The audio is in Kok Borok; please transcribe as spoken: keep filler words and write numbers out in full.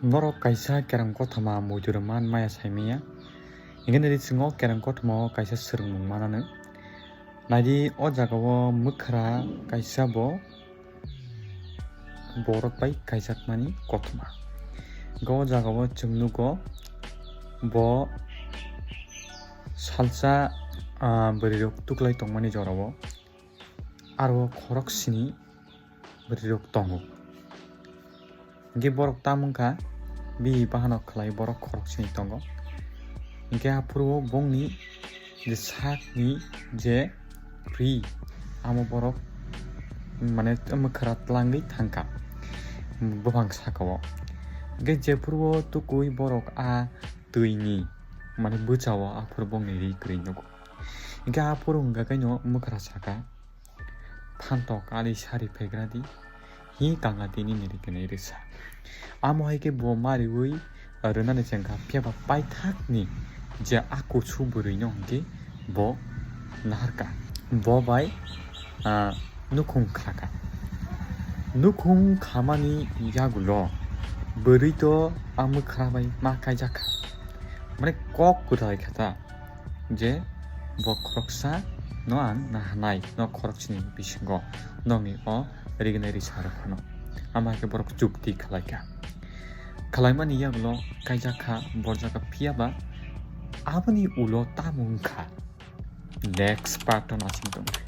Norok kaisa kereng kothoma muitu rwma maya saimanya. Hinkhe nini bisingo kereng kothoma o kaisa swrwngmung mananw. Naidi o jaga o mwkhra kaisa bo borok bai kaijakmani kothoma. Hinkhe o jaga o chwng nugo bo salsa, ah, bwrwi rok tuklai tongmani jora o aro khorok sini bwrwi rok tongo. Hinkhe borok tam wngkha, bini bahanok khlai borok khorok sini tongo. Hinkhe aphuru o bongni je sakni je ri, amo borok mane mwkhra tlangwi thangkha buphang saka o. Hinkhe jephuru o tukui borok a twini mane bwcha o aphuru bongni ri kwrwi nugo. Hinkhe aphuru hwnkha khe no mwkhra saka, "Phantok ali sari phegra di, hi kanga tini nini kene risa." Amo hai khe bo mariwi rwnani chengkha, phiya ba paithakni je a kusu bwrwino hwnkhe bo naharkha. Bo bai, ah, nukhung khakha. Nukhung khamani yagulo bwrwi to a mwkhra bai ma kaijakha. Mane kok kwthai kha ta. Je bo khoroksa no ang naharnai, no khoroksani bisingo nokni o rignai risa rok phano. Amo hai khe borok chukti khlai kha. Khlaimani yagulo kaijak kha, borjak kha, phiya ba aboni ulo tamo wng kha? Next part o naising tong.